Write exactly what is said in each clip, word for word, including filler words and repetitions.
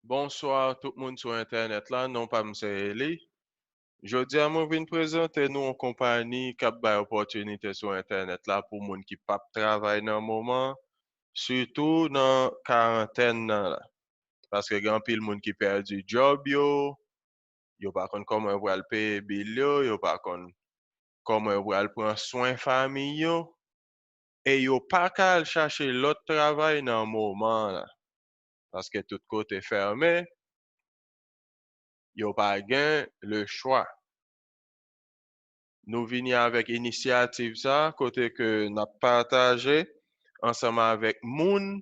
Bonswa tout moun sou entènèt la, non pa m se Eli. Jodi a mwen vin prezante nou yon konpani k ap bay opòtinite sou entènèt la pou moun ki p ap travay nan moman, sitou nan karantèn nan la. Paske gen anpil moun ki pèdi djòb yo, yo pa konn kòman yo pral peye bil yo, yo pa konn kòman yo pral pran swen fanmi yo, e yo pa ka al chache lòt travay nan moman an la. Paske tout kote fèmen, yo pa gen le chwa. Nou vini avèk inisyativ sa, kote ke n ap pataje ansanm avèk moun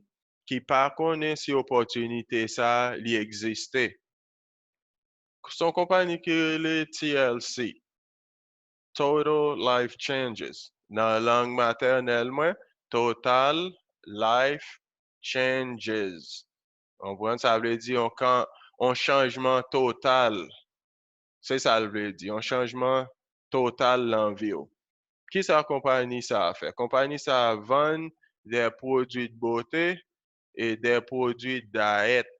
ki pa konnen si opòtinite sa li egziste. Se yon konpani ki rele T L C, Total Life Changes. Nan lang matènèl mwen, Total Life Changes. Konprann? Sa vle di yon kan, yon chanjman total. Se sa l vle di, yon chanjman total nan vi w. Kisa konpani sa a fè? Konpani sa a vann de pwodui de bote e de pwodui dayèt.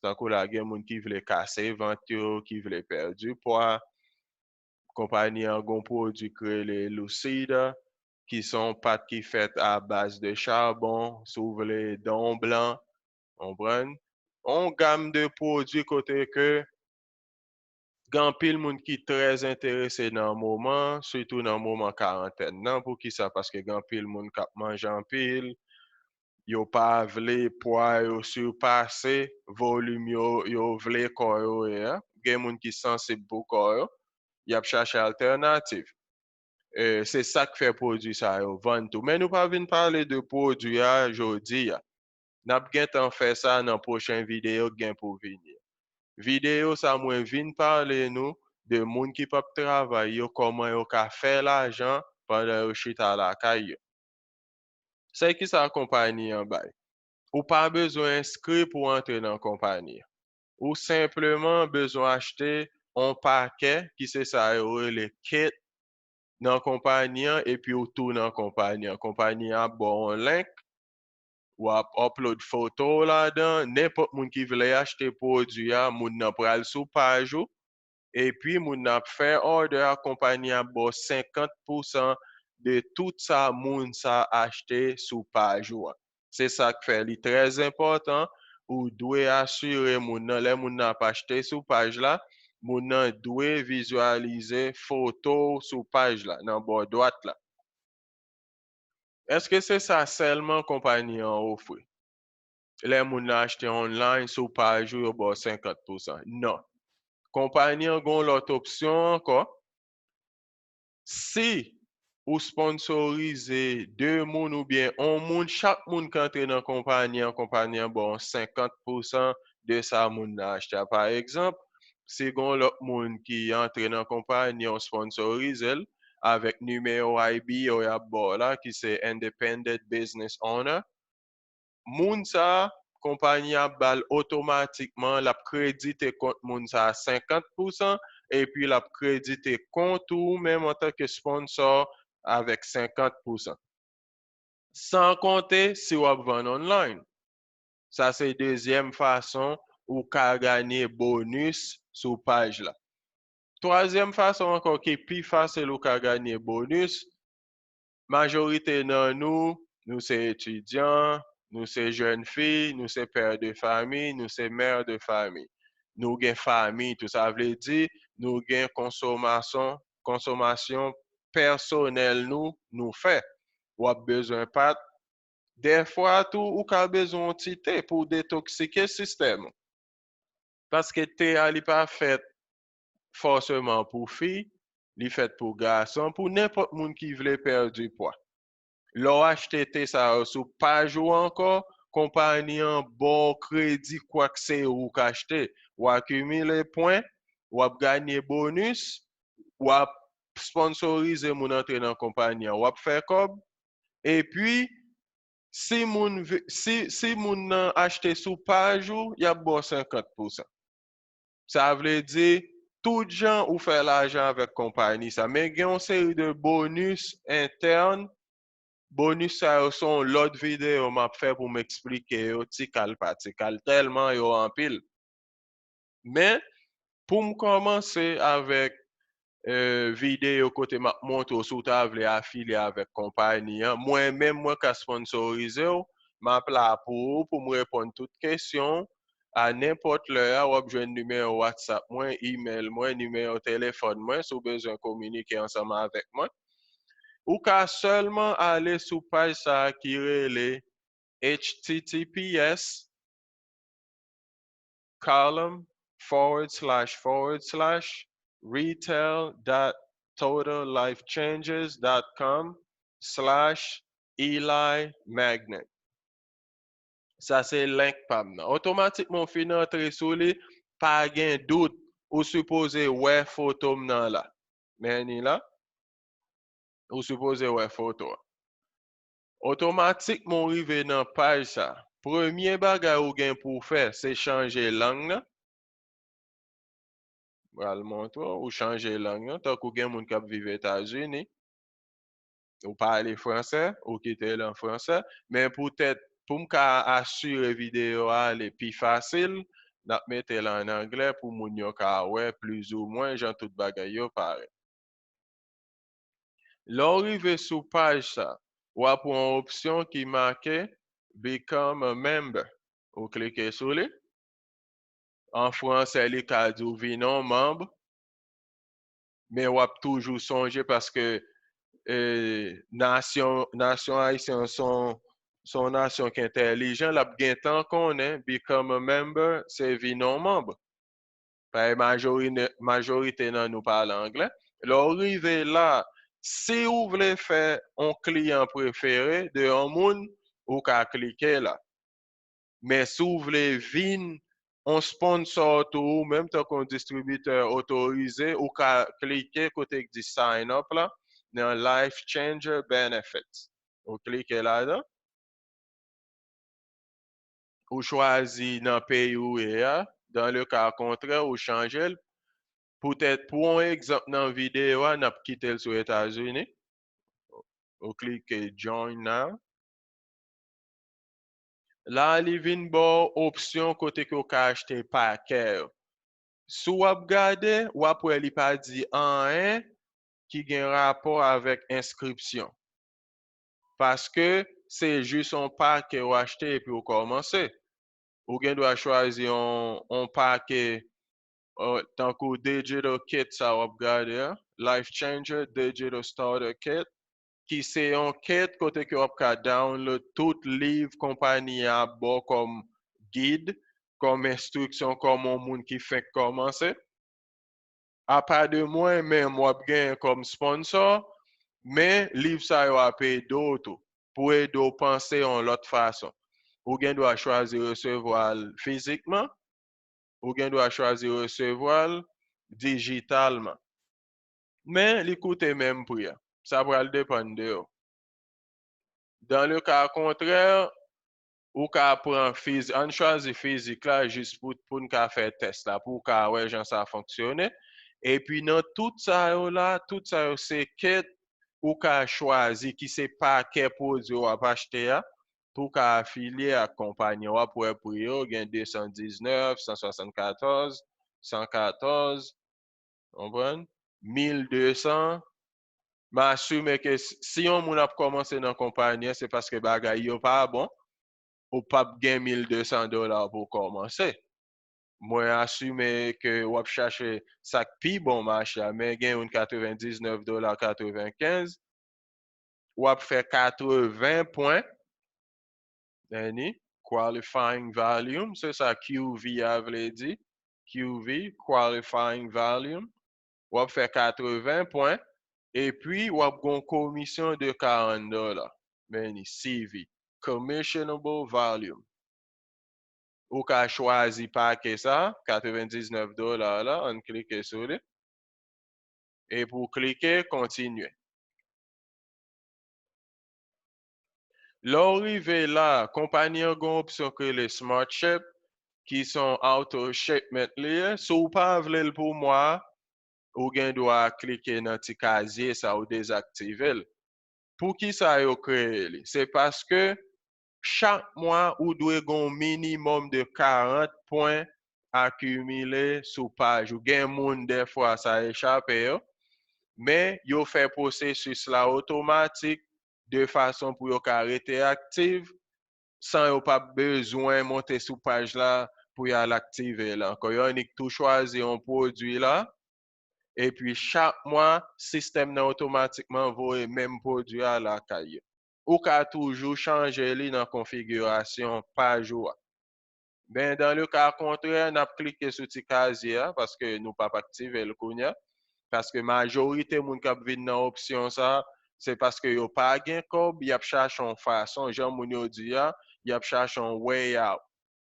Tankou la, gen moun ki vle kase vant yo, ki vle pèdi pwa. Konpani an gon pwodui k rele Lucida, ki se yon pat ki fèt a baz de chabon, si w vle, don blan, konprann? Yon gam de pwodui kote ke gen anpil moun ki trè enterese nan moman, sitou nan moman karantèn nan. Poukisa? Paske gen anpil moun k ap manje anpil, yo pa vle pwa yo sipase volim yo, yo vle kò yo ye a. Gen moun ki sansib pou kò yo, y ap chache altènativ. E, se sa k fè pwodui sa yo vann tou. Men nou pa vin pale de pwodui a jodi a. N ap gentan fè sa nan pwochen videyo k gen pou vini. Videyo sa mwen vin pale nou de moun ki p ap travay yo, kòman yo ka fè lajan pandan yo chita lakay yo. Se kisa konpani an bay? Ou pa bezwen enskri pou w antre nan konpani an. Ou senpleman bezwen achte yon pakè ki se sa yo rele kit nan konpani an, epi w tou nan konpani an. Konpani an ap ba w yon link, w ap upload foto w ladan, nenpòt moun ki vle achte pwodui a, moun nan pral sou paj ou, epi moun nan ap fè order a, konpani an ap ba w senkant pousan de tout sa moun sa achte sou paj ou an. Se sa k fè li trè enpòtan, ou dwe asire moun nan, lè moun nan ap achte sou paj la, moun nan dwe vizyalize foto w sou paj la, nan bò dwat la. Èske se sa sèlman konpani an ofri? Lè moun nan achte online sou paj ou, yo ba w senkant pousan. Non. Konpani an gen yon lòt opsyon ankò. Si ou sponsorize de moun oubyen yon moun, chak moun ki antre nan konpani an, konpani an ba w senkant pousan de sa moun nan achte a. Pa egzanp, si gen yon lòt moun ki antre nan konpani an, ou sponsorize l avèk nimewo I B O y ap ba w la, ki se Independent Business Owner, moun sa a, konpayi a ap ba l otomatikman, l ap kredite kont moun sa a senkant pousan, epi l ap kredite kont ou menm antanke sponsor avèk senkant pousan. San konte si w ap vann online. Sa se dezyèm fason ou ka ganye bonis sou paj la. Twazyèm fason ankò ki pi fasil ou ka ganye bonis, majorite nan nou, nou se etidyan, nou se jèn fi, nou se pè de fami, nou se mè de fami. Nou gen fami tou, sa vle di nou gen konsomasyon, konsomasyon pèsonèl nou, nou fè. W ap bezwen pat. Dèfwa tou, ou ka bezwen yon ti te pou w detoksike sistèm ou. Paske te a, li pa fèt fòseman pou fi, li fèt pou gason, pou nenpòt moun ki vle pèdi pwa. Lè w achte te sa yo sou paj ou ankò, konpayi an ba w kredi kwak se ou k achte. W akimile pwen, w ap ganye bonis, w ap sponsorize moun antre nan konpayi an, w ap fè kòb. Epi, si moun, vi- si, si moun nan achte sou paj ou, y ap ba w senkant pousan. Sa vle di, tout jan ou fè lajan avèk konpayi sa. Men gen yon seri de bonis entèn. Bonis sa yo se yon lòt videyo m ap fè pou m eksplike yo ti kal pa ti kal, tèlman yo anpil. Men, pou m kòmanse avèk eh, videyo kote m ap montre w si w ta vle afilye avèk konpayi an. Mwen menm, mwen ka sponsorize w. M ap la pou ou, pou m reponn tout kesyon w. A nenpòt lè a, w ap jwenn nimewo WhatsApp mwen, email mwen, nimewo telefòn mwen, si w bezwen kominike ansanm avèk mwen. Ou ka sèlman ale sou paj sa a ki rele H T T P S column forward slash forward slash retail dot total life changes dot com slash Eli Magnet. Sa se link pa m nan. Otomatikman w fin antre sou li, pa gen dout, ou sipoze wè foto m nan la. Men li la. Ou sipoze wè foto a. Otomatikman w rive nan paj sa. Premye bagay ou gen pou w fè, se chanje lang nan. Pral montre w, ou chanje lang nan. Tankou gen moun k ap viv Etazini, ou pale fransè, ou kite l an fransè. Men poutèt, pou m ka asire videyo a ale pi fasil, n ap mete l an anglè pou moun yo ka wè plizoumwen jan tout bagay yo parèt. Lè w rive sou paj sa, w ap wè yon opsyon ki make Become a Member. Ou klike sou li. An fransè, li ka di w vin yon manm. Men w ap toujou sonje paske eh, nasyon, nasyon ayisyen an se yon, se yon nasyon ki entèlijan, l ap gentan konnen Become a Member se vin yon manm. Paske majorite, majorite nan nou pale anglè. Lè w rive la, si w vle fè yon kliyan prefere de yon moun, ou ka klike la. Men si w vle vin yon sponsor tou, ou menm tankou yon distribitè otorize, ou ka klike kote k di sign up la, nan Life Changer Benefits. Ou klike ladan. Ou chwazi nan peyi ou ye a. Dans le cas contraire, ou chanje l. Poutèt, pou yon egzanp nan videyo a, n ap kite l sou Etazini. Ou klike Join Now. La, li vin ba w opsyon kote ke w ka achte pakè yo. Si w ap gade, w ap wè li pa di anyen ki gen rapò avèk enskripsyon. Paske se jis yon pakè w achte epi w kòmanse. Ou gen dwa chwazi yon, yon pakè, uh, tankou Digital Kit sa w ap gade a, Life Changer Digital Starter Kit, ki se yon kit kote ke w ap ka download tout liv konpayi a ap ba w kòm gid, kòm enstriksyon, kòm yon moun ki fenk kòmanse. Apa de mwen menm w ap genyen kòm sponsor, men liv sa yo ap ede w tou, pou ede w panse yon lòt fason. Ou gen dwa chwazi resevwa l fizikman, ou gen dwa chwazi resevwa l dijitalman. Men li koute menm pri a. Sa pral depann de w. Dans le cas contraire, ou ka pran fizik, ann chwazi fizik la jis pou, pou n ka fè tès la, pou w ka wè jan sa fonksyone. Epi nan tout sa yo la, tout sa yo se kit ou ka chwazi ki se pakè pwodui w ap achte a, pou w ka afilye ak konpayi an. W ap wè pri yo, gen de san diznèf, san swasannkatòz, san katòz, konprann? Mil de san. M asime ke s-, si yon moun ap kòmanse nan konpayi an, se paske bagay yo pa bon, ou p ap gen mil de san dola pou w kòmanse. Mwen asime ke w ap chache sa k pi bon mache a, men gen youn katrevendiznèf dola katrevenkenz, w ap fè katreven pwen, men ni qualifying volume, se sa Q V a vle di, Q V, qualifying volume, w ap fè katreven pwen, epi w ap gen yon komisyon de karant dola, men ni C V, commissionable volume. Ou ka chwazi pakè sa, katrevendiznèf dola la, ann klike sou li. Epi w klike kontinye. Lè w rive la, konpayi an gen yon opsyon ki rele Smart Ship, ki se yon auto shipment li ye. Si w pa vle l pou mwa, ou gen dwa klike nan ti kazye sa, ou dezaktive l. Poukisa yo kreye li? Se paske chak mwa, ou dwe gen yon minimòm de karant pwen akimile sou paj ou. Gen moun, dèfwa, sa echape yo, men yo fè pwosesis la otomatik de fason pou yo ka rete aktif san yo p ap bezwen monte sou paj la pou y al aktive l ankò. Yo annik tou chwazi yon pwodui la, epi chak mwa, sistèm nan otomatikman voye menm pwodui a lakay yo. Ou ka toujou chanje li nan konfigirasyon paj ou a. Men, dans le cas contraire, n ap klike sou ti kazye a, paske nou p ap aktive l kounye a. Paske majorite moun k ap vin nan opsyon sa, se paske yo pa gen kòb, y ap chache yon fason, jan moun yo di a, y ap chache yon way out.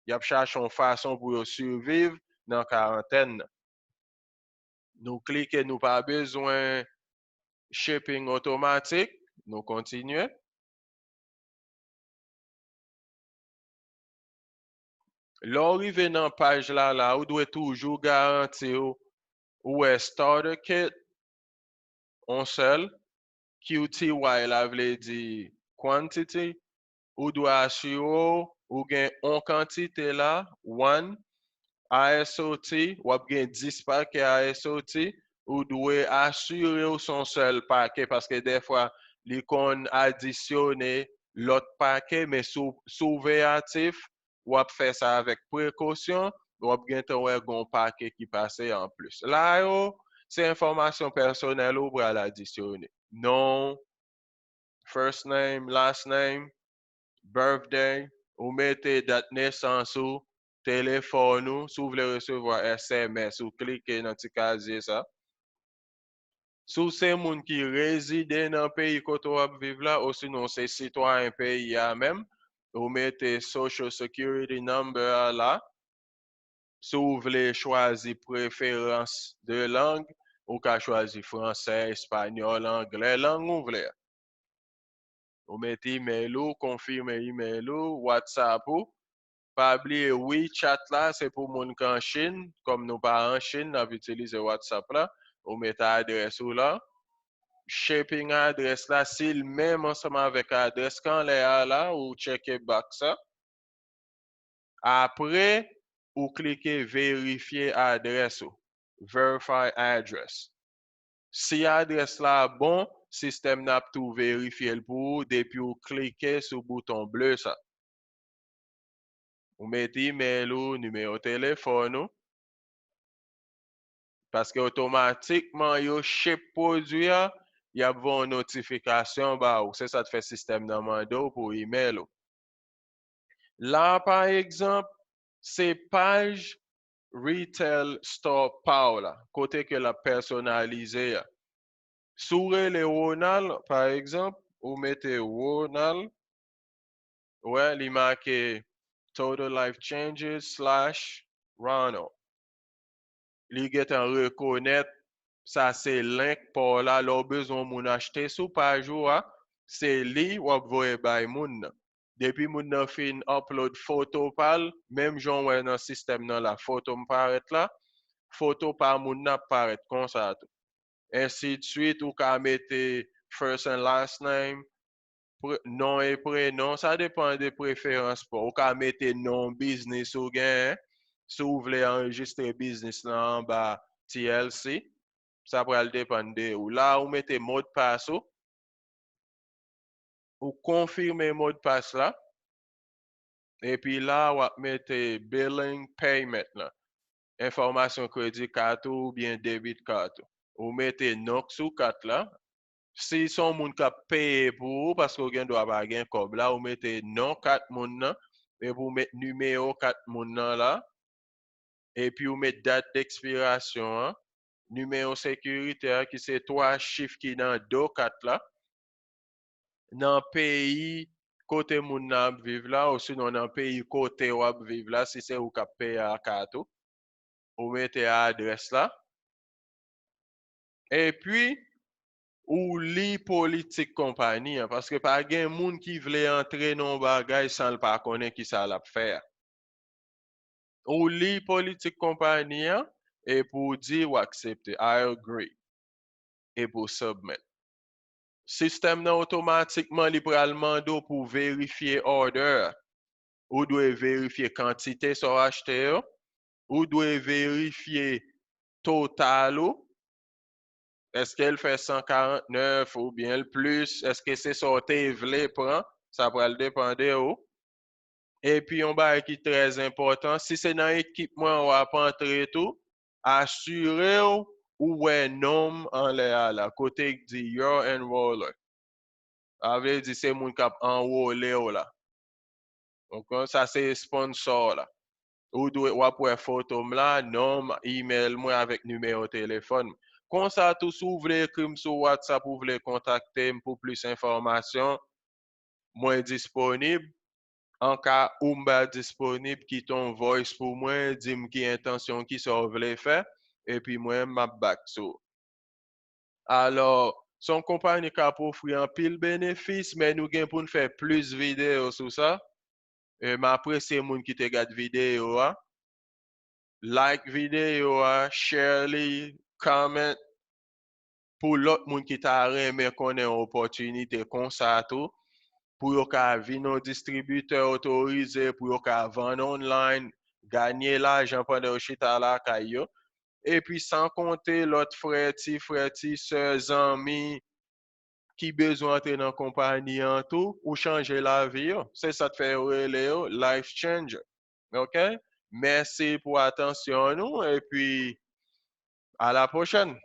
Y ap chache yon fason pou yo siviv nan karantèn nan. Nou klike, nou pa bezwen shipping otomatik. Nou kontinye. Lè w rive nan paj la, la, ou dwe toujou garanti w ou wè starter kit, yon sèl, Q T Y la vle di quantity, ou dwe asire w ou gen yon kantite la, one, I S O T, w ap gen dis pakè I S O T, ou dwe asire w se yon sèl pakè, paske dèfwa, li konn adisyone lòt pakè, men si w, si w veyatif, w ap fè sa avèk prekosyon, w ap gentan wè gen yon pakè ki pase anplis. La yo, se enfòmasyon pèsonèl ou pral adisyone. Non, first name, last name, birthday, ou mete dat nesans ou, telefòn ou, si w vle resevwa S M S, ou klike nan ti kazye sa. Si w se moun ki rezide nan peyi kote w ap viv la, osinon se sitwayen peyi a menm, ou mete Social Security Number a la. Si w vle chwazi preferans de lang, ou ka chwazi fransè, espanyòl, anglè, lang ou vle a. Ou mete email ou, konfime email ou, WhatsApp ou. Pa bliye WeChat la, se pou moun k an Chin. Kòm nou pa an Chin, n ap itilize WhatsApp la. Ou mete adrès ou la. Shipping adrès la, si l menm ansanm avèk adrès k anlè a la, ou tcheke box sa. Apre, ou klike verifye adrès ou. Verify address. Si adrès la bon, sistèm nan ap tou verifye l pou ou depi ou klike sou bouton ble sa. Ou mete email ou, nimewo telefòn ou. Paske otomatikman yo ship pwodui a, y ap voye yon notifikasyon ba ou. Se sa k fè sistèm nan mande w pou email ou. La, pa egzanp, se paj retail store pa w la, kote ke l ap pèsonalize a. Si w rele Ronald, pa egzanp, ou mete Ronald, ou wè, li make Total Life Changes slash Ronald. Li gentan rekonèt sa se link pa w la, lè w bezwen yon moun achte sou paj ou a, se li w ap voye bay moun nan. Depi moun nan fin upload foto pa l, menm jan w wè nan sistèm nan la, foto m parèt la, foto pa moun nan ap parèt konsa tou. Ensidswit, ou ka mete first and last name, pre-, non e prenon, sa depann de preferans pa w. Ou ka mete non biznis ou genyen, si w vle anrejistre biznis lan anba T L C, sa pral depann de ou. La, ou mete modpas ou, ou konfime modpas la, epi la, w ap mete billing payment lan, enfòmasyon kredi kat ou oubyen debit kat ou. Ou mete non k sou kat la. Si se yon moun k ap peye pou ou, paske w gen dwa pa gen kòb la, ou mete non kat moun nan, epi w met nimewo kat moun nan la, epi w met dat dekspirasyon an, nimewo sekirite a, ki se twa chif ki nan do kat la, nan peyi kote moun nan ap viv la, osinon nan peyi kote w ap viv la, si se ou k ap peye a kat ou, ou mete adrès la. Epi, ou li politik konpayi an, paske pa gen moun ki vle antre nan yon bagay san l pa konnen kisa l ap fè a. Ou li politik konpayi an, epi w di w aksepte, I agree, epi w submit. Sistèm nan otomatikman li pral mande w pou w verifye order a. Ou dwe verifye kantite sa w achte yo, ou dwe verifye total ou. Èske l fè san karant nèf oubyen l plis? Èske se sa w te vle pran? Sa pral depann de ou. Epi yon bagay ki trè enpòtan, si se nan ekip mwen w ap antre tou, asire w ou wè non m anlè a la, kote k di Your Enroller. Sa vle di se moun k ap anwole w la. Donk, sa se sponsor la. Ou dwe, w ap wè foto m la, non m, email mwen avèk nimewo telefòn m. Konsa tou, si w vle ekri m sou WhatsApp, ou vle kontakte m pou plis enfòmasyon, mwen disponib. Anka ou m pa disponib, kite yon voice pou mwen, di m ki entansyon, kisa w vle fè, epi mwen, m ap back sou ou. Alò, se yon konpayi k ap ofri anpil benefis, men nou gen pou n fè plis videyo sou sa. E m apresye moun ki te gad videyo a. Like videyo a, share li, comment, pou lòt moun ki ta renmen konnen yon opòtinite konsa tou, pou yo ka vin yon distribitè otorize, pou yo ka vann online, ganye lajan pandan yo chita lakay yo. Epi san konte lòt frè, ti frè, ti sè, zanmi ki bezwen antre nan konpayi an tou, ou chanje lavi yo. Se sa k fè yo rele yo life changer. Ok? Mèsi pou atansyon nou, epi a la pwochèn.